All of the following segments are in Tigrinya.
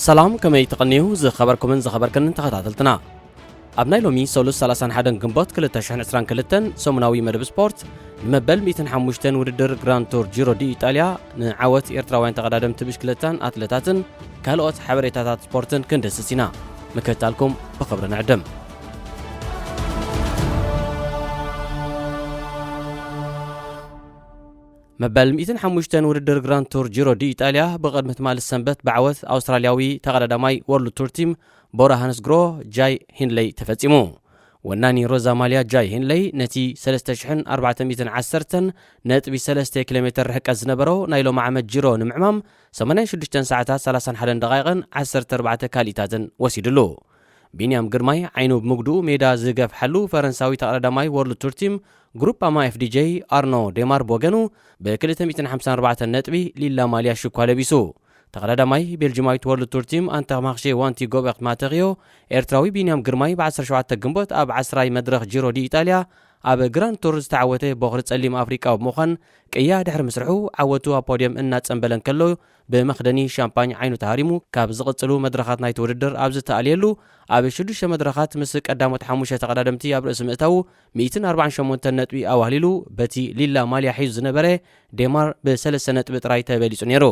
ሰላም፣ ከመይ ትቐንዩ ዝኸበርኩምን ዝኸበርክንን ተኸታተልትና? ኣብ ናይ ሎሚ ሰሉስ ሰላሳን ሓደን ግንቦት ክልተ ሽሕን ዕስራን ክልተን ሰሙናዊ መደብ ስፖርት፣ ንመበል ሚእትን ሓሙሽተን ውድድር ግራንድ ቱር ጂሮ ዲ ኢጣልያ፣ ንዓወት ኤርትራውያን ተቐዳደምቲ ብሽክለታን ኣትለታትን ካልኦት ሓበሬታታት ስፖርትን ክንድስስ ኢና። ምክትታልኩም ብኽብሪ ንዕድም። መበል ሚእትን ሓሙሽተን ውድድር ግራንድ ቱር ጂሮ ዲ ኢጣልያ ብቕድሚ ትማሊ ሰንበት ብዓወት ኣውስትራልያዊ ተቐዳዳማይ ወርልድ ቱር ቲም ቦራ ሃንስግሮ ጃይ ሂንለይ ተፈጺሙ። ወናኒ ሮዛ ማልያ ጃይ ሂንለይ ነቲ ሰለስተ ሽሕን ኣርባዕተ ሚእትን ዓሰርተን ነጥቢ ሰለስተ ኪሎ ሜትር ርሕቀት ዝነበሮ ናይ ሎሚ ዓመት ጂሮ ንምዕማም ሰማንያን ሽዱሽተን ሰዓታት ሰላሳን ሓደን ደቓይቕን ዓሰርተ ኣርባዕተ ካልኢታትን ወሲድሉ። ቢንያም ግርማይ ዓይኑ ብምጉድኡ ሜዳ ዝገፍሓሉ ፈረንሳዊ ተቐዳዳማይ ወርልድ ቱር ቲም ግሩፓማ ኤፍ ዲ ጄ ኣርኖ ዴማር ብወገኑ ብ ክልተ ሚእትን ሓምሳን ኣርባዕተን ነጥቢ ሊላ ማልያ ሽኳ ለቢሱ። ተቐዳዳማይ ቤልጂማዊት ወርልድ ቱር ቲም ኣንተ ማክሼ ዋንቲ ጎበክት ማተኽዮ ኤርትራዊ ቢንያም ግርማይ ብ ዓሰርተ ሸውዓተ ግንቦት ኣብ ዓስራይ መድረኽ ጂሮ ዲ ኢጣልያ ኣብ ግራንድ ቱር ዝተዓወተ ቦኽሪ ጸሊም ኣፍሪቃዊ ብምዃን ቅያ ድሕሪ ምስርሑ ዓወቱ ኣብ ፖድየም እናጸንበለ እንከሎ ብመኽደኒ ሻምፓኝ ዓይኑ ተሃሪሙ ካብ ዝቕጽሉ መድረኻት ናይቲ ውድድር ኣብ ዝተኣልየሉ ኣብ ሽዱሽተ መድረኻት ምስ ቀዳሞት ሓሙሽተ ተቐዳደምቲ ኣብ ርእሲ ምእታዉ ሚእትን ኣርባዓን ሸሞንተን ነጥቢ ኣዋህሊሉ በቲ ሊላ ማልያ ሒዙ ዝነበረ ዴማር ብሰለስተ ነጥቢ ጥራይ ተበሊጹ ነይሩ።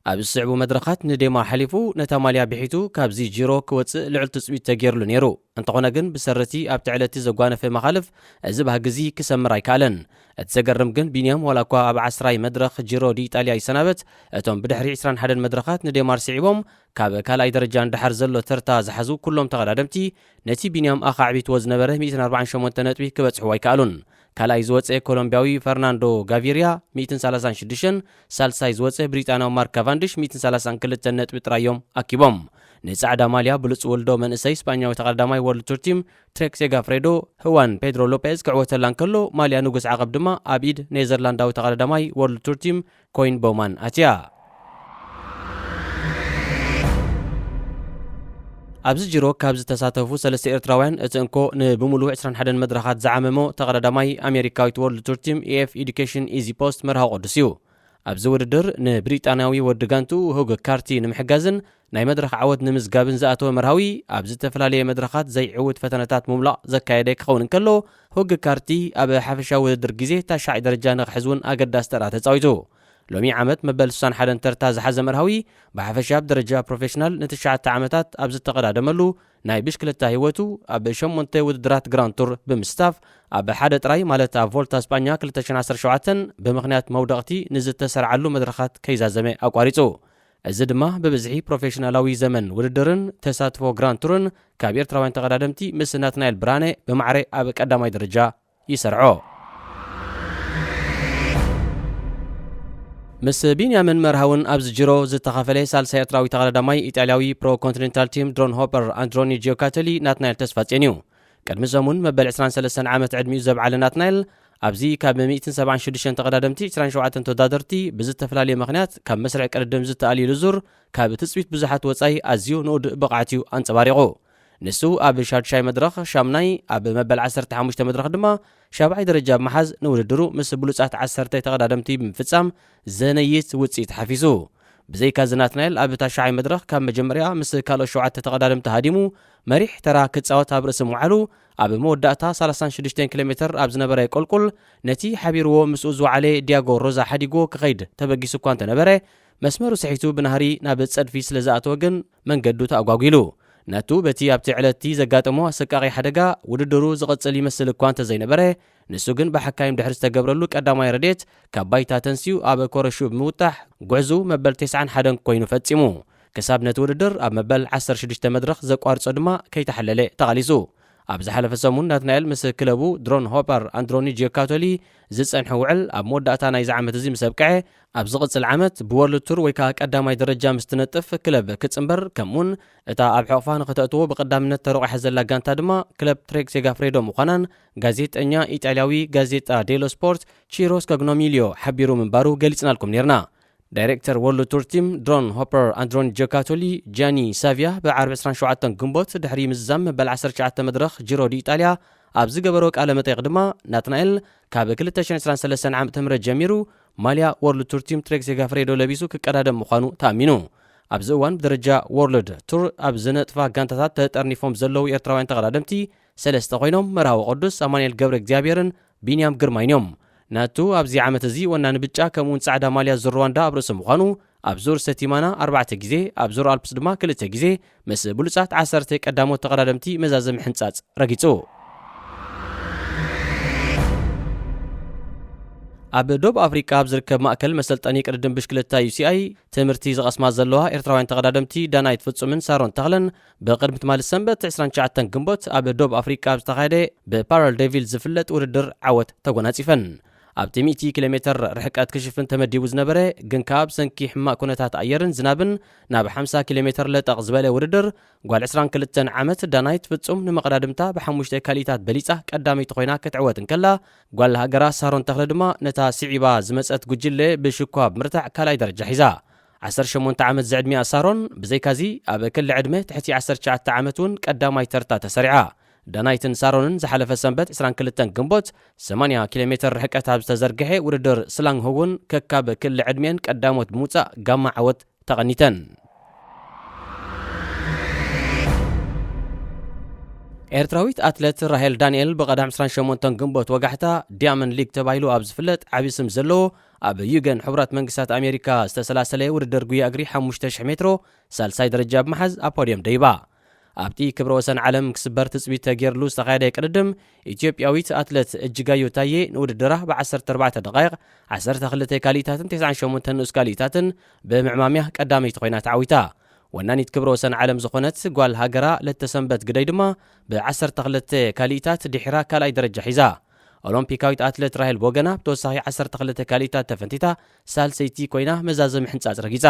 ኣብ ዝስዕቡ መድረኻት ንዴማር ሓሊፉ ነታ ማልያ ብሒቱ ካብዚ ጂሮ ክወጽእ ልዑል ትጽቢት ተገይርሉ ነይሩ። እንተኾነ ግን ብሰረቲ ኣብቲ ዕለቲ ዘጓነፈ መኻልፍ እዚ ባህጊ እዚ ክሰምር ኣይከኣለን። እቲ ዘገርም ግን ቢንያም ዋላ እኳ ኣብ ዓስራይ መድረኽ ጂሮ ዲ ኢጣልያ ይሰናበት፣ እቶም ብድሕሪ ዕስራን ሓደን መድረኻት ንዴማር ስዒቦም ካብ ካልኣይ ደረጃ ንደሓር ዘሎ ተርታ ዝሓዙ ኩሎም ተቐዳደምቲ ነቲ ቢንያም ኣኻዕቢትዎ ዝነበረ ሚእትን ኣርባዓን ሸሞንተ ነጥቢ ክበጽሕዎ ኣይከኣሉን። ካልኣይ ዝወጸ ኮሎምቢያዊ ፈርናንዶ ጋቪርያ ሚእትን ሰላሳን ሽዱሽተን፣ ሳልሳይ ዝወጸ ብሪጣንያዊ ማርክ ካቫንድሽ ሚእትን ሰላሳን ክልተን ነጥቢ ጥራይ እዮም ኣኪቦም። ንጻዕዳ ማልያ ብሉጽ ወልዶ መንእሰይ ስጳኛዊ ተቐዳዳማይ ወርልድ ቱር ቲም ትሬክ ሴጋፍሬዶ፣ ህዋን ፔድሮ ሎፔዝ ክዕወተላ እንከሎ፣ ማልያ ንጉስ ዓቐብ ድማ ኣብ ኢድ ኔዘርላንዳዊ ተቐዳዳማይ ወርልድ ቱር ቲም ኮይን ቦማን ኣትያ። ኣብዚ ጂሮ ካብ ዝተሳተፉ ሰለስተ ኤርትራውያን እቲ እንኮ ንብሙሉ ዕስራን ሓደን መድረኻት ዝዓመሞ ተቐዳዳማይ ኣሜሪካዊት ወርልድ ቱር ቲም ኤ ኤፍ ኤዱኬሽን ኢዚ ፖስት መርሃዊ ቅዱስ እዩ። ኣብዚ ውድድር ንብሪጣንያዊ ወዲ ጋንቱ ሁግ ካርቲ ንምሕጋዝን ናይ መድረኽ ዓወት ንምዝጋብን ዝኣተወ መርሃዊ ኣብ ዝተፈላለየ መድረኻት ዘይዕውት ፈተነታት ምምላቕ ዘካየደ ክኸውን እንከሎ፣ ሁግ ካርቲ ኣብ ሓፈሻዊ ውድድር ግዜ ታሽዓይ ደረጃ ንክሕዝ እውን ኣገዳሲ ተራ ተጻዊቱ። ሎሚ ዓመት መበል ስሳን ሓደን ተርታ ዝሓዘ መርሃዊ ብሓፈሻ ኣብ ደረጃ ፕሮፌሽናል ንትሽዓተ ዓመታት ኣብ ዝተቐዳደመሉ ናይ ብሽክለታ ህይወቱ ኣብ ሸሞንተ ውድድራት ግራንድ ቱር ብምስታፍ ኣብ ሓደ ጥራይ ማለት ኣብ ቮልታ ስጳኛ ክልተ ሽሕን ዓሰርተ ሸውዓተን ብምኽንያት መውደቕቲ ንዝተሰርዓሉ መድረኻት ከይዛዘመ ኣቋሪጹ። እዚ ድማ ብብዝሒ ፕሮፌሽናላዊ ዘመን ውድድርን ተሳትፎ ግራንድ ቱርን ካብ ኤርትራውያን ተቐዳደምቲ ምስ ናትናኤል ብርሃነ ብማዕረ ኣብ ቀዳማይ ደረጃ ይሰርዖ። ምስ ቢንያምን መርሃውን ኣብዚ ጅሮ ዝተኻፈለ ሳልሳይ ኤርትራዊ ተቐዳዳማይ ኢጣልያዊ ፕሮ ኮንቲኔንታል ቲም ድሮን ሆፐር ኣንድሮኒ ጂዮካተሊ ናትናኤል ተስፋጽዮን እዩ። ቅድሚ ሰሙን መበል ዕስራን ሰለስተን ዓመት ዕድሚኡ ዘብዓለ ናትናኤል ኣብዚ ካብ ሚእትን ሰብዓን ሽዱሽተን ተቐዳደምቲ ዕስራን ሸውዓተን ተወዳደርቲ ብዝተፈላለየ ምኽንያት ካብ መስርዕ ቅድድም ዝተኣልዩሉ ዙር ካብ ትጽቢት ብዙሓት ወጻኢ ኣዝዩ ንኡድ ብቕዓት እዩ ኣንጸባሪቑ። ንሱ ኣብ ሻድሻይ መድረኽ ሻምናይ፣ ኣብ መበል ዓሰርተ ሓሙሽተ መድረኽ ድማ ሻብዓይ ደረጃ ብምሓዝ ንውድድሩ ምስ ብሉጻት ዓሰርተ ተቐዳደምቲ ብምፍጻም ዘነይት ውጽኢት ሓፊሱ። ብዘይካ እዚ ናትናኤል ኣብ ታሽዓይ መድረኽ ካብ መጀመርያ ምስ ካልኦት ሸውዓተ ተቐዳደምቲ ሃዲሙ መሪሕ ተራ ክጻወት ኣብ ርእሲ ምውዓሉ ኣብ መወዳእታ ሰላሳን ሽዱሽተን ኪሎ ሜትር ኣብ ዝነበረ ቁልቁል ነቲ ሓቢርዎ ምስኡ ዝወዓለ ዲያጎ ሮዛ ሓዲግዎ ክኸይድ ተበጊሱ እኳ እንተነበረ መስመሩ ስሒቱ ብናህሪ ናብ ጸድፊ ስለ ዝኣተወ ግን መንገዱ ተኣጓጒሉ። ነቱ በቲ ኣብቲ ዕለትቲ ዘጋጠሞ ኣሰቃቒ ሓደጋ ውድድሩ ዝቐጽል ይመስል እኳ እንተዘይነበረ፣ ንሱ ግን ብሓካይም ድሕሪ ዝተገብረሉ ቀዳማይ ረድኤት ካብ ባይታ ተንስዩ ኣብ ኮረሹ ብምውጣሕ ጉዕዙ መበል ተስዓን ሓደን ኮይኑ ፈጺሙ። ክሳብ ነቲ ውድድር ኣብ መበል ዓሰርተ ሽዱሽተ መድረኽ ዘቋርጾ ድማ ከይተሓለለ ተቓሊሱ። ኣብ ዝሓለፈ ሰሙን ናትናኤል ምስ ክለቡ ድሮን ሆፐር ኣንድሮኒ ጂዮካቶሊ ዝጸንሐ ውዕል ኣብ መወዳእታ ናይዚ ዓመት እዚ ምስ ኣብቅዐ፣ ኣብ ዝቕጽል ዓመት ብወርልድ ቱር ወይ ከኣ ቀዳማይ ደረጃ ምስ ትነጥፍ ክለብ ክጽንበር፣ ከምኡውን እታ ኣብ ሕቕፋ ንኽተእትዎ ብቐዳምነት ተረቑሓ ዘላ ጋንታ ድማ ክለብ ትሬክ ሴጋፍሬዶ ምዃናን ጋዜጠኛ ኢጣልያዊ ጋዜጣ ዴሎ ስፖርት ቺሮ ስኮግኖሚልዮ ሓቢሩ ምንባሩ ገሊጽናልኩም ኔርና። ዳይሬክተር ወርልድ ቱር ቲም ድሮን ሆፐር ኣንድሮኒ ጆካቶሊ ጃኒ ሳቪያ ብዓርቢ ዕስራን ሸውዓተን ግንቦት ድሕሪ ምዝዛም መበል ዓሰርተ ትሽዓተ መድረኽ ጂሮ ዲ ኢጣልያ ኣብ ዝገበሮ ቃለ መጠይቕ ድማ ናትናኤል ካብ ክልተ ሽሕን ዕስራን ሰለስተን ዓመተ ምህረት ጀሚሩ ማልያ ወርልድ ቱር ቲም ትሬክ ሴጋፍሬዶ ለቢሱ ክቀዳደም ምዃኑ ተኣሚኑ። ኣብዚ እዋን ብደረጃ ወርልድ ቱር ኣብ ዝነጥፋ ጋንታታት ተጠርኒፎም ዘለዉ ኤርትራውያን ተቐዳደምቲ ሰለስተ ኮይኖም፣ መርሃዊ ቅዱስ፣ ኣማኑኤል ገብረ እግዚኣብሔርን ቢንያም ግርማይን እዮም። ናቱ ኣብዚ ዓመት እዚ ወናኒ ብጫ ከምኡውን ጻዕዳ ማልያ ዙር ሩዋንዳ ኣብ ርእሱ ምዃኑ፣ ኣብ ዙር ሰቲማና ኣርባዕተ ግዜ፣ ኣብ ዙር ኣልፕስ ድማ ክልተ ግዜ ምስ ብሉጻት ዓሰርተ ቀዳሞት ተቐዳደምቲ መዛዘሚ ሕንጻጽ ረጊጹ። ኣብ ዶብ ኣፍሪቃ ኣብ ዝርከብ ማእከል መሰልጠኒ ቅድድም ብሽክለታ ዩ ሲ ኣይ ትምህርቲ ዝቐስማ ዘለዋ ኤርትራውያን ተቐዳደምቲ ዳናይት ፍጹምን ሳሮን ተኽለን ብቕድሚ ትማሊ ሰንበት ዕስራን ትሽዓተን ግንቦት ኣብ ዶብ ኣፍሪቃ ኣብ ዝተኻየደ ብፓራል ዴቪል ዝፍለጥ ውድድር ዓወት ተጎናጺፈን። ኣብቲ ሚእቲ ኪሎ ሜትር ርሕቀት ክሽፍን ተመዲቡ ዝነበረ፣ ግን ከኣ ብሰንኪ ሕማቕ ኩነታት ኣየርን ዝናብን ናብ ሓምሳ ኪሎ ሜትር ለጠቕ ዝበለ ውድድር፣ ጓል ዕስራን ክልተን ዓመት ዳናይት ፍጹም ንመቐዳድምታ ብሓሙሽተ ካልኢታት በሊጻ ቀዳመይቲ ኮይና ክትዕወት እንከላ፣ ጓል ሃገራ ሳሮን ተኽለ ድማ ነታ ስዒባ ዝመጸት ጉጅለ ብሽኳ ብምርታዕ ካልኣይ ደረጃ ሒዛ። ዓሰርተ ሸሞንተ ዓመት ዝዕድሚኣ ሳሮን፣ ብዘይካዚ ኣብ ክሊ ዕድመ ትሕቲ ዓሰርተ ትሽዓተ ዓመት እውን ቀዳማይ ተርታ ተሰሪዓ። ዳናይትን ሳሮንን ዝሓለፈ ሰንበት ዕስራን ክልተን ግንቦት ሰማንያ ኪሎ ሜትር ርሕቀት ኣብ ዝተዘርግሐ ውድድር ስላንግሆ እውን ከካብ ክሊ ዕድሚአን ቀዳሞት ብምውጻእ ጋማ ዓወት ተቐኒተን። ኤርትራዊት ኣትለት ራሄል ዳንኤል ብቐዳም ዕስራን ሸሞንተን ግንቦት ወጋሕታ ዲያመንድ ሊግ ተባሂሉ ኣብ ዝፍለጥ ዓቢ ስም ዘለዎ ኣብ ዩገን ሕቡራት መንግስታት ኣሜሪካ ዝተሰላሰለ ውድድር ጉያ እግሪ ሓሙሽተ ሽሕ ሜትሮ ሳልሳይ ደረጃ ብምሓዝ ኣብ ፖድየም ደይባ። ኣብቲ ክብረ ወሰን ዓለም ክስበር ትጽቢት ተገይርሉ ዝተኻየደ ቅድድም፣ ኢትዮጵያዊት ኣትለት እጅጋዮ ታዬ ንውድድራ ብዓሰርተ ኣርባዕተ ደቓይቕ፣ ዓሰርተ ክልተ ካልኢታትን ተስዓን ሸሞንተን ንኡስ ካልኢታትን ብምዕማምያ ቀዳመይቲ ኮይና ተዓዊታ። ወናኒት ክብረ ወሰን ዓለም ዝኾነት ጓል ሃገራ ለተሰንበት ግደይ ድማ ብዓሰርተ ክልተ ካልኢታት ድሒራ ካልኣይ ደረጃ ሒዛ። ኦሎምፒካዊት ኣትለት ራሄል ቦገና ብተወሳኺ ዓሰርተ ክልተ ካልኢታት ተፈንቲታ ሳልሰይቲ ኮይና መዛዘሚ ሕንጻጽ ረጊጻ።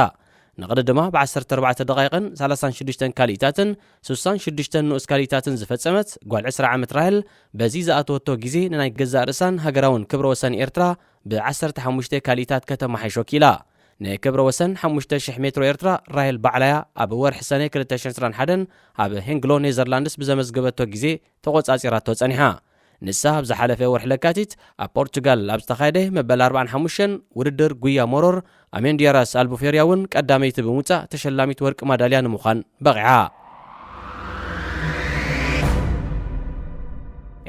ንቕድድማ ብዓሰርተ ኣርባዕተ ደቓይቕን ሰላሳን ሽዱሽተን ካልኢታትን ሱሳን ሽዱሽተን ንኡስ ካልኢታትን ዝፈጸመት ጓል ዕስራ ዓመት ራሄል፣ በዚ ዝኣተወቶ ግዜ ንናይ ገዛእ ርእሳን ሃገራውን ክብረ ወሰን ኤርትራ ብዓሰርተ ሓሙሽተ ካልኢታት ከተመሓይሾ ክኢላ። ንክብረ ወሰን ሓሙሽተ ሽሕ ሜትሮ ኤርትራ ራሄል ባዕላያ ኣብ ወርሒ ሰነ ክልተ ሽሕን ዕስራን ሓደን ኣብ ሄንግሎ ኔዘርላንድስ ብዘመዝገበቶ ግዜ ተቖጻጺራቶ ጸኒሓ። ንሳ ኣብ ዝሓለፈ ወርሒ ለካቲት ኣብ ፖርቹጋል ኣብ ዝተኻየደ መበል ኣርባዓን ሓሙሽተን ውድድር ጉያ ሞሮር ኣሜንዲያራስ ኣልቡፌርያ እውን ቀዳመይቲ ብምውጻእ ተሸላሚት ወርቂ ማዳልያ ንምዃን በቒዓ።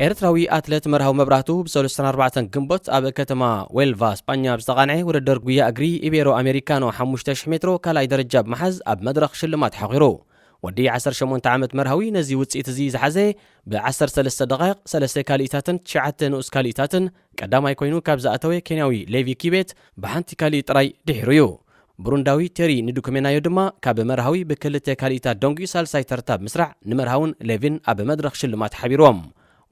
ኤርትራዊ ኣትለት መርሃዊ መብራህቱ ብሰለስተ ኣርባዕተ ግንቦት ኣብ ከተማ ዌልቫ ስጳኛ ኣብ ዝተቓንዐ ውድድር ጉያ እግሪ ኢቤሮ ኣሜሪካኖ ሓሙሽተ ሽሕ ሜትሮ ካልኣይ ደረጃ ብምሓዝ ኣብ መድረኽ ሽልማት ሓኺሩ። ወዲ ዓሰርተ ሸሞንተ ዓመት መርሃዊ ነዚ ውጽኢት እዚ ዝሓዘ ብ ዓሰርተ ሰለስተ ደቓይቕ፣ ሰለስተ ካልኢታትን ትሽዓተ ንኡስ ካልኢታትን ቀዳማይ ኮይኑ ካብ ዝኣተወ ኬንያዊ ሌቪ ኪቤት ብሓንቲ ካልኢት ጥራይ ድሒሩ እዩ። ብሩንዳዊ ቴሪ ንዱኩሜናዮ ድማ ካብ መርሃዊ ብክልተ ካልኢታት ደንጉዩ ሳልሳይ ተርታ ብምስራዕ ንመርሃውን ሌቪን ኣብ መድረኽ ሽልማት ሓቢርዎም።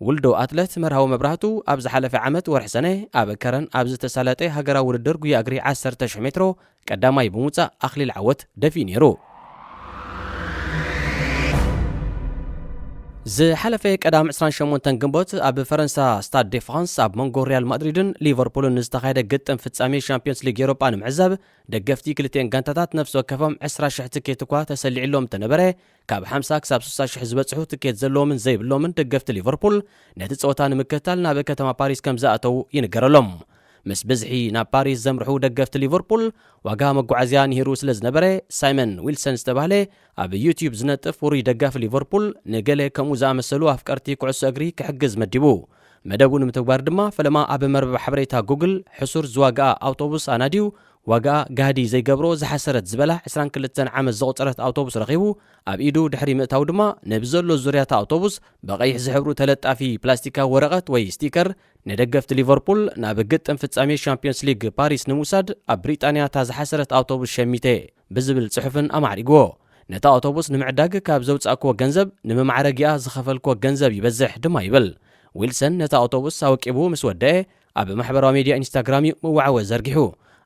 ውልዶ ኣትለት መርሃዊ መብራህቱ ኣብ ዝሓለፈ ዓመት ወርሒ ሰነ ኣብ ከረን ኣብ ዝተሳለጠ ሃገራዊ ውድድር ጉያ እግሪ ዓሰርተ ሽሕ ሜትሮ ቀዳማይ ብምውጻእ ኣኽሊል ዓወት ደፊኡ ነይሩ። ዝሓለፈ ቀዳም ዕስራን ሸሞንተን ግንቦት ኣብ ፈረንሳ ስታድ ዴ ፍራንስ ኣብ መንጎ ሪያል ማድሪድን ሊቨርፑልን ንዝተኻየደ ግጥም ፍጻሜ ሻምፒዮንስ ሊግ ኤውሮጳ ንምዕዛብ ደገፍቲ ክልቲኤን ጋንታታት ነፍሲ ወከፎም ዕስራ ሽሕ ትኬት እኳ ተሰሊዕሎም እንተነበረ፣ ካብ ሓምሳ ክሳብ ስሳ ሽሕ ዝበጽሑ ትኬት ዘለዎምን ዘይብሎምን ደገፍቲ ሊቨርፑል ነቲ ጸወታ ንምክትታል ናብ ከተማ ፓሪስ ከም ዝኣተዉ ይንገረሎም። ምስ ብዝሒ ናብ ፓሪስ ዘምርሑ ደገፍቲ ሊቨርፑል ዋጋ መጓዓዝያ ንሂሩ ስለ ዝነበረ፣ ሳይመን ዊልሰን ዝተባህለ ኣብ ዩትዩብ ዝነጥፍ ውሩይ ደጋፊ ሊቨርፑል ንገለ ከምኡ ዝኣመሰሉ ኣፍቀርቲ ኩዕሶ እግሪ ክሕግዝ መዲቡ። መደቡ ንምትግባር ድማ ፈለማ ኣብ መርበብ ሓበሬታ ጉግል ሕሱር ዝዋግኣ ኣውቶቡስ ኣናድዩ ዋጋ ጋህዲ ዘይገብሮ ዝሓሰረት ዝበላ ዕስራን ክልተን ዓመት ዘቑጸረት ኣውቶቡስ ረኺቡ፣ ኣብ ኢዱ ድሕሪ ምእታው ድማ ነብዘሎ ዙርያታ ኣውቶቡስ ብቐይሕ ዝሕብሩ ተለጣፊ ፕላስቲካዊ ወረቐት ወይ ስቲከር ንደገፍቲ ሊቨርፑል ናብ ግጥም ፍጻሜ ሻምፒዮንስ ሊግ ፓሪስ ንምውሳድ ኣብ ብሪጣንያ እታ ዝሓሰረት ኣውቶቡስ ሸሚተ ብዝብል ጽሑፍን ኣማዕሪግዎ። ነታ ኣውቶቡስ ንምዕዳግ ካብ ዘውጻእክዎ ገንዘብ ንመማዕረጊኣ ዝኸፈልክዎ ገንዘብ ይበዝሕ ድማ ይብል። ዊልሰን ነታ ኣውቶቡስ ኣወቂቡ ምስ ወደአ ኣብ ማሕበራዊ ሚድያ ኢንስታግራም እዩ መዋዕወ ዘርጊሑ።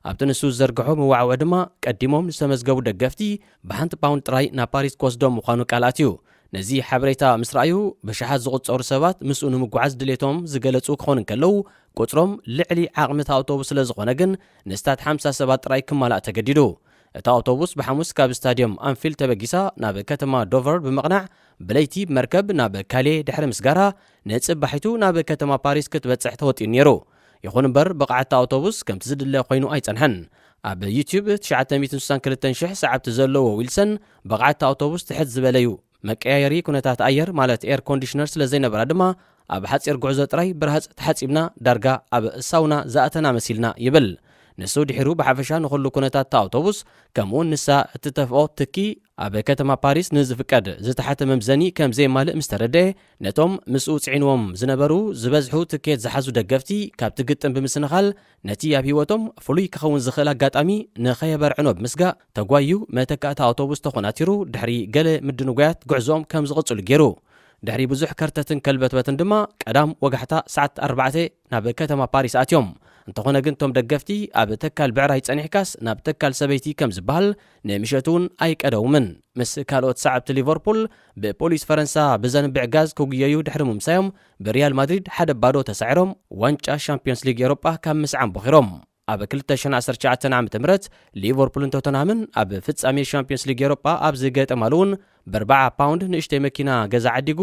ኣብቲ ንሱ ዝዘርግሖ መዋዕወ ድማ ቀዲሞም ዝተመዝገቡ ደገፍቲ ብሓንቲ ፓውንድ ጥራይ ናብ ፓሪስ ክወስዶም ምዃኑ ቃል ኣትዩ። ነዚ ሓበሬታ ምስ ረኣዩ ብሽሓት ዝቑጸሩ ሰባት ምስኡ ንምጉዓዝ ድሌቶም ዝገለጹ ክኾኑ እንከለዉ፣ ቁጽሮም ልዕሊ ዓቕሚ እታ ኣውቶቡስ ስለ ዝኾነ ግን ንስታት ሓምሳ ሰባት ጥራይ ክማላእ ተገዲዱ። እታ ኣውቶቡስ ብሓሙስ ካብ ስታድዮም ኣንፊልድ ተበጊሳ ናብ ከተማ ዶቨር ብምቕናዕ ብለይቲ ብመርከብ ናብ ካሌ ድሕሪ ምስጋራ ንጽባሒቱ ናብ ከተማ ፓሪስ ክትበጽሕ ተወጢኑ ነይሩ። ይኹን እምበር፣ ብቕዓት ኣውቶቡስ ከምቲ ዝድለ ኮይኑ ኣይጸንሐን። ኣብ ዩትዩብ፣ ትሽዓተ ሚእትን ስሳን ክልተን ሽሕ ሰዓብቲ ዘለዎ ዊልሰን፣ ብቕዓት ኣውቶቡስ ትሕት ዝበለ እዩ። መቀያየሪ ኩነታት ኣየር፣ ማለት ኤር ኮንዲሽነር፣ ስለ ዘይነበራ ድማ፣ ኣብ ሓጺር ጉዕዞ ጥራይ ብረሃጽ ተሓጺብና፣ ዳርጋ ኣብ ሳውና ዝኣተና መሲልና ይብል። ንሱ ድሒሩ፣ ብሓፈሻ ንኹሉ ኩነታት እታ ኣውቶቡስ፣ ከምኡውን ንሳ እትተፍኦ ትኪ፣ ኣብ ከተማ ፓሪስ ንዝፍቀድ ዝተሓተ መምዘኒ ከም ዘየማልእ ምስ ተረድኤ፣ ነቶም ምስኡ ጽዒንዎም ዝነበሩ ዝበዝሑ ትኬት ዝሓዙ ደገፍቲ፣ ካብቲ ግጥም ብምስንኻል፣ ነቲ ኣብ ህይወቶም ፍሉይ ክኸውን ዝኽእል ኣጋጣሚ ንኸየበርዕኖ ብምስጋእ፣ ተጓዩ መተካእታ ኣውቶቡስ ተኾናቲሩ፣ ድሕሪ ገለ ምድንጓያት ጉዕዞኦም ከም ዝቕጽሉ ገይሩ። ድሕሪ ብዙሕ ከርተትን ከልበትበትን ድማ፣ ቀዳም ወጋሕታ ሰዓት ኣርባዕተ ናብ ከተማ ፓሪስ ኣትዮም። እንተኾነ ግን፣ እቶም ደገፍቲ፣ ኣብ ተካል ብዕራይ ጸኒሕካስ ናብ ተካል ሰበይቲ ከም ዝበሃል፣ ንምሸት እውን ኣይቀደውምን። ምስ ካልኦት ሰዓብቲ ሊቨርፑል፣ ብፖሊስ ፈረንሳ ብዘንብዕ ጋዝ ክጉየዩ ድሕሪ ምምሳዮም፣ ብሪያል ማድሪድ ሓደ ባዶ ተሳዒሮም ዋንጫ ሻምፒዮንስ ሊግ ኤውሮጳ ካብ ምስዓም ቦኺሮም። ኣብ ክልተ ሽሕን ዓሰርተ ትሽዓተን ዓመተ ምህረት፣ ሊቨርፑልን ቶተንሃምን ኣብ ፍጻሜ ሻምፒዮንስ ሊግ ኤውሮጳ ኣብ ዝገጠማሉ እውን፣ ብኣርባዓ ፓውንድ ንእሽተይ መኪና ገዛ ዓዲጉ፣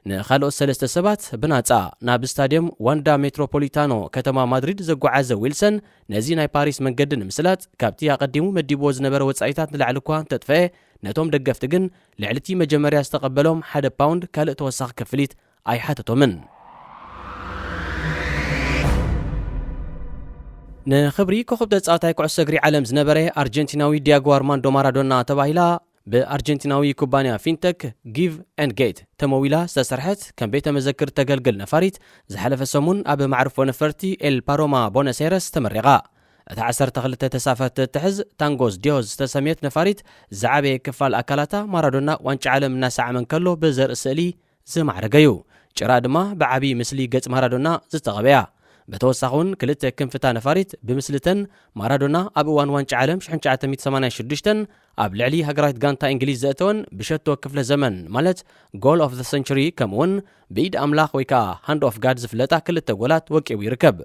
ንኻልኦት ሰለስተ ሰባት ብናጻ ናብ ስታድየም ዋንዳ ሜትሮፖሊታኖ ከተማ ማድሪድ ዘጓዓዘ ዊልሰን፣ ነዚ ናይ ፓሪስ መንገዲ ንምስላጥ፣ ካብቲ ኣቐዲሙ መዲብዎ ዝነበረ ወጻኢታት ንላዕሊ እኳ እንተጥፍአ፣ ነቶም ደገፍቲ ግን፣ ልዕሊ እቲ መጀመርያ ዝተቐበሎም ሓደ ፓውንድ ካልእ ተወሳኺ ክፍሊት ኣይሓተቶምን። ንኽብሪ ኮኸብ ተጻዋታይ ኩዕሶ እግሪ ዓለም ዝነበረ ኣርጀንቲናዊ ዲያጎ ኣርማንዶ ማራዶና ተባሂላ፣ ብኣርጀንቲናዊ ኩባንያ ፊንተክ ጊቭ ኤንድ ጌት ተመዊላ ዝተሰርሐት፣ ከም ቤተ መዘክር ተገልግል ነፋሪት፣ ዝሓለፈ ሰሙን ኣብ መዕርፎ ነፈርቲ ኤል ፓሮማ ቦነስ ኤረስ ተመሪቓ። እታ ዓሰርተ ክልተ ተሳፈርቲ እትሕዝ ታንጎስ ዲዮዝ ዝተሰምየት ነፋሪት፣ ዝዓበየ ክፋል ኣካላታ ማራዶና ዋንጫ ዓለም እናሰዓመ እንከሎ ብዘርኢ ስእሊ ዝማዕረገ እዩ። ጭራ ድማ ብዓቢ ምስሊ ገጽ ማራዶና ዝተቐበያ። ብተወሳኺ እውን፣ ክልተ ክንፍታ ነፋሪት ብምስልተን፣ ማራዶና ኣብ እዋን ዋንጫ ዓለም ሽሕን ትሽዓተ ሚእትን ሰማንያን ሽዱሽተን ኣብ ልዕሊ ሃገራዊት ጋንታ እንግሊዝ ዘእተወን ብሸቶ ክፍለ ዘመን፣ ማለት ጎል ኦፍ ዘ ሰንቹሪ፣ ከምኡውን ብኢድ ኣምላኽ ወይ ከዓ ሃንድ ኦፍ ጋድ ዝፍለጣ ክልተ ጎላት ወቂቡ ይርከብ።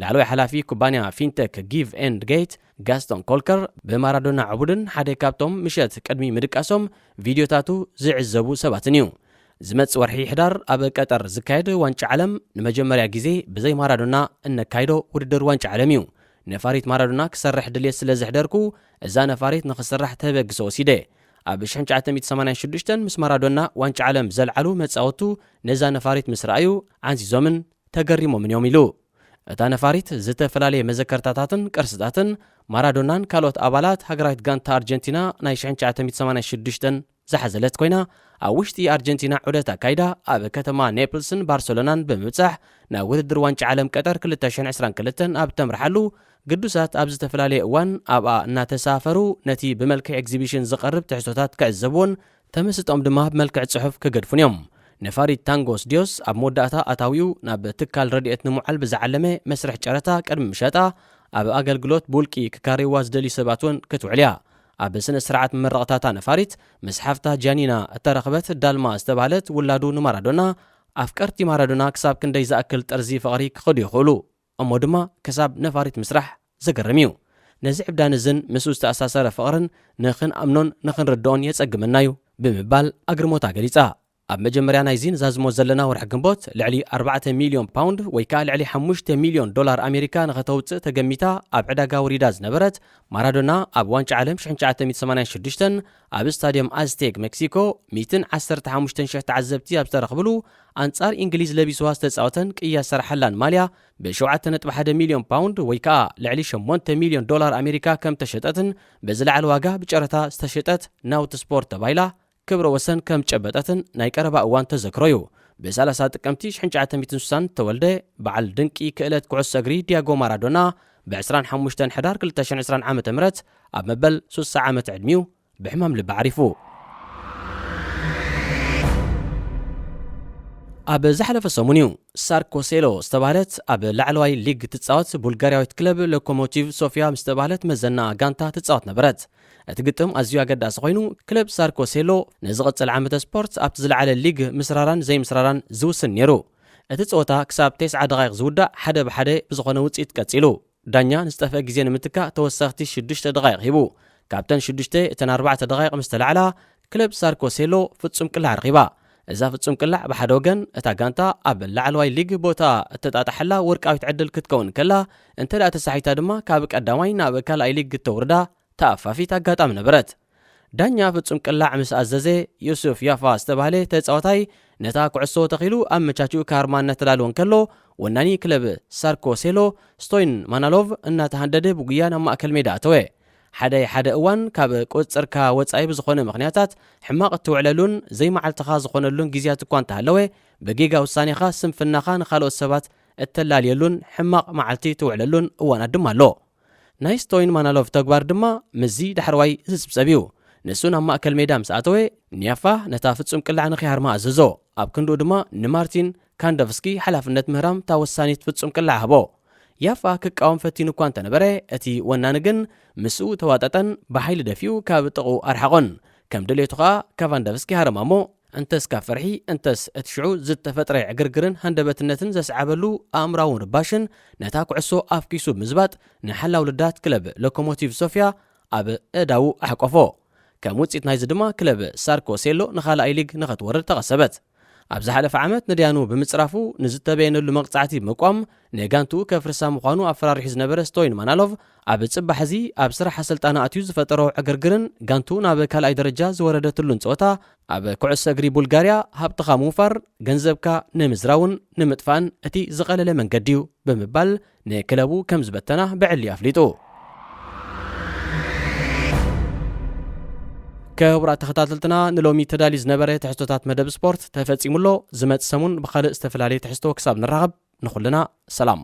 ላዕለዋይ ሓላፊ ኩባንያ ፊንቴክ ጊቭ ኤንድ ጌት፣ ጋስቶን ኮልከር፣ ብማራዶና ዕቡድን ሓደ ካብቶም ምሸት ቅድሚ ምድቃሶም ቪድዮታቱ ዝዕዘቡ ሰባትን እዩ። ዝመጽእ ወርሒ ሕዳር ኣብ ቀጠር ዝካየድ ዋንጫ ዓለም፣ ንመጀመርያ ግዜ ብዘይ ማራዶና እነካይዶ ውድድር ዋንጫ ዓለም እዩ። ነፋሪት ማራዶና ክሰርሕ ድልየት ስለ ዘሕደርኩ፣ እዛ ነፋሪት ንኽስራሕ ተበግሶ ወሲደ። ኣብ ሽሕን ትሽዓተ ሚእትን ሰማንያን ሽዱሽተን ምስ ማራዶና ዋንጫ ዓለም ዘልዓሉ መጻወቱ ነዛ ነፋሪት ምስ ረኣዩ፣ ዓንዚዞምን ተገሪሞምን እዮም ኢሉ። እታ ነፋሪት ዝተፈላለየ መዘከርታታትን ቅርስታትን ማራዶናን ካልኦት ኣባላት ሃገራዊት ጋንታ ኣርጀንቲና ናይ ሽሕን ትሽዓተ ሚእትን ሰማንያን ሽዱሽተን ዝሓዘለት ኮይና፣ ኣብ ውሽጢ ኣርጀንቲና ዑደት ኣካይዳ፣ ኣብ ከተማ ኔፕልስን ባርሰሎናን ብምብጻሕ፣ ናብ ውድድር ዋንጫ ዓለም ቀጠር ክልተ ሽሕን ዕስራን ክልተን ኣብ ተምርሓሉ፣ ግዱሳት ኣብ ዝተፈላለየ እዋን ኣብኣ እናተሳፈሩ፣ ነቲ ብመልክዕ ኤግዚቢሽን ዝቐርብ ትሕዝቶታት ክዕዘብዎን፣ ተመስጦም ድማ ብመልክዕ ጽሑፍ ክገድፉን እዮም። ነፋሪት ታንጎስ ዲዮስ ኣብ መወዳእታ ኣታዊኡ ናብ ትካል ረድኤት ንምውዓል ብዝዓለመ መስርሕ ጨረታ ቅድሚ ምሻጣ፣ ኣብ ኣገልግሎት ብውልቂ ክካረይዋ ዝደልዩ ሰባት እውን ክትውዕል እያ። ኣብ ስነ ስርዓት መመረቕታታ ነፋሪት፣ ምስ ሓፍታ ጃኒና እተረኽበት ዳልማ ዝተባህለት ውላዱ ንማራዶና፣ ኣፍቀርቲ ማራዶና ክሳብ ክንደይ ዝኣክል ጥርዚ ፍቕሪ ክኸዱ ይኽእሉ፣ እሞ ድማ ክሳብ ነፋሪት ምስራሕ ዘገርም እዩ። ነዚ ዕብዳን እዝን ምስኡ ዝተኣሳሰረ ፍቕርን ንኽንኣምኖን ንኽንርድኦን የጸግመና እዩ ብምባል ኣግርሞታ ገሊጻ። ኣብ መጀመርያ ናይዚ ንዛዝሞ ዘለና ወርሒ ግንቦት፣ ልዕሊ ኣርባዕተ ሚልዮን ፓውንድ ወይ ከኣ ልዕሊ ሓሙሽተ ሚልዮን ዶላር ኣሜሪካ ንኸተውጽእ ተገሚታ ኣብ ዕዳጋ ወሪዳ ዝነበረት ማራዶና፣ ኣብ ዋንጫ ዓለም ሽሕን ትሽዓተ ሚእትን ሰማንያን ሽዱሽተን ኣብ ስታድየም ኣዝቴክ ሜክሲኮ፣ ሚእትን ዓሰርተ ሓሙሽተን ሽሕ ተዓዘብቲ ኣብ ዝተረኽብሉ፣ ኣንጻር እንግሊዝ ለቢስዋ ዝተጻወተን ቅያ ዝሰርሓላን ማልያ ብሸውዓተ ነጥቢ ሓደ ሚልዮን ፓውንድ ወይ ከኣ ልዕሊ ሸሞንተ ሚልዮን ዶላር ኣሜሪካ ከም ተሸጠትን ብዝለዓለ ዋጋ ብጨረታ ዝተሸጠት ናውቲ ስፖርት ተባሂላ ክብረ ወሰን ከም ጨበጠትን ናይ ቀረባ እዋን ተዘክሮ እዩ። ብሰላሳ ጥቅምቲ ሽሕን ትሽዓተ ሚእትን ስሳን ተወልደ፣ በዓል ድንቂ ክእለት ኩዕሶ እግሪ ዲያጎ ማራዶና፣ ብዕስራን ሓሙሽተን ሕዳር ክልተ ሽሕን ዕስራን ዓመተ ምህረት ኣብ መበል ሱሳ ዓመት ዕድሚኡ ብሕማም ልቢ ዓሪፉ። ኣብ ዝሓለፈ ሰሙን እዩ፣ ሳርኮ ሴሎ ዝተባህለት ኣብ ላዕለዋይ ሊግ ትጻወት ቡልጋርያዊት ክለብ ሎኮሞቲቭ ሶፊያ ምስ ተባህለት መዘና ጋንታ ትጻወት ነበረት። እቲ ግጥም ኣዝዩ ኣገዳሲ ኮይኑ፣ ክለብ ሳርኮ ሴሎ ንዝቕጽል ዓመተ ስፖርት ኣብቲ ዝለዓለ ሊግ ምስራራን ዘይምስራራን ዝውስን ነይሩ። እቲ ጸወታ ክሳብ ተስዓ ደቓይቕ ዝውዳእ ሓደ ብሓደ ብዝኾነ ውጽኢት ቀጺሉ። ዳኛ ንዝጠፍአ ግዜ ንምትካእ ተወሰኽቲ ሽዱሽተ ደቓይቕ ሂቡ። ካብተን ሽዱሽተ፣ እተን ኣርባዕተ ደቓይቕ ምስ ተላዕላ፣ ክለብ ሳርኮ ሴሎ ፍጹም ቅላዕ ረኺባ። እዛ ፍጹም ቅላዕ ብሓደ ወገን እታ ጋንታ ኣብ ላዕለዋይ ሊግ ቦታ እተጣጣሐላ ወርቃዊት ዕድል ክትከውን ከላ፣ እንተ ደኣ ተሳሒታ ድማ ካብ ቀዳማይ ናብ ካልኣይ ሊግ እተውርዳ ተኣፋፊት ኣጋጣሚ ነበረት። ዳኛ ፍጹም ቅላዕ ምስ ኣዘዘ፣ ዮሱፍ ያፋ ዝተባህለ ተጻዋታይ ነታ ኩዕሶ ተኺሉ ኣመቻችኡ ክሃርማ እናተዳለወ እንከሎ፣ ወናኒ ክለብ ሳርኮ ሴሎ ስቶይን ማናሎቭ እናተሃንደደ ብጉያ ናብ ማእከል ሜዳ ኣተወ። ሓደ ሓደ እዋን ካብ ቁጽጽርካ ወጻኢ ብዝኾነ ምኽንያታት ሕማቕ እትውዕለሉን ዘይመዓልትኻ ዝኾነሉን ግዜያት እኳ እንተሃለወ፣ ብጌጋ ውሳኔኻ ስንፍናኻ ንኻልኦት ሰባት እተላልየሉን ሕማቕ መዓልቲ ትውዕለሉን እዋናት ድማ ኣሎ። ናይ ስቶይን ማናሎቭ ተግባር ድማ ምስዚ ዳሕረዋይ ዝጽብጸብ እዩ። ንሱ ናብ ማእከል ሜዳ ምስ ኣተወ፣ ኒያፋ ነታ ፍጹም ቅላዕ ንኺሃርማ ኣዘዞ። ኣብ ክንድኡ ድማ ንማርቲን ካንዶቭስኪ ሓላፍነት ምህራም እታ ወሳኒት ፍጹም ቅላዕ ሃቦ። ያፋ ክቃወም ፈቲኑ እኳ እንተነበረ፣ እቲ ወናኒ ግን ምስኡ ተዋጠጠን ብሓይሊ ደፊኡ ካብ ጥቕኡ ኣርሓቖን። ከም ድሌቱ ኸኣ ካቫንዶቭስኪ ሃረማ እሞ፣ እንተስ ካብ ፍርሒ፣ እንተስ እቲ ሽዑ ዝተፈጥረ ዕግርግርን ሃንደበትነትን ዘስዓበሉ ኣእምራዊ ርባሽን ነታ ኩዕሶ ኣፍኪሱ ብምዝባጥ፣ ንሓላው ልዳት ክለብ ሎኮሞቲቭ ሶፍያ ኣብ ኣእዳዉ ኣሕቆፎ። ከም ውጽኢት ናይዚ ድማ ክለብ ሳርኮ ሴሎ ንኻልኣይ ሊግ ንኸትወርድ ተቐሰበት። ኣብ ዝሓለፈ ዓመት ንድያኑ ብምጽራፉ ንዝተበየነሉ መቕጻዕቲ ብምቋም ንጋንትኡ ከፍርሳ ምዃኑ ኣፈራሪሑ ዝነበረ ስቶይን ማናሎቭ፣ ኣብ ጽባሕ እዚ ኣብ ስራሕ ኣሰልጣኒ ኣትዩ ዝፈጠሮ ዕግርግርን ጋንትኡ ናብ ካልኣይ ደረጃ ዝወረደትሉን ጸወታ ኣብ ኩዕሶ እግሪ ቡልጋርያ ሃብትኻ ምውፋር ገንዘብካ ንምዝራውን ንምጥፋእን እቲ ዝቐለለ መንገዲ እዩ ብምባል ንክለቡ ከም ዝበተና ብዕሊ ኣፍሊጡ። ክቡራት ተኸታተልትና፣ ንሎሚ ተዳልዩ ዝነበረ ትሕዝቶታት መደብ ስፖርት ተፈጺሙ ኣሎ። ዝመጽእ ሰሙን ብኻልእ ዝተፈላለየ ትሕዝቶ ክሳብ ንራኸብ፣ ንኹልና ሰላም።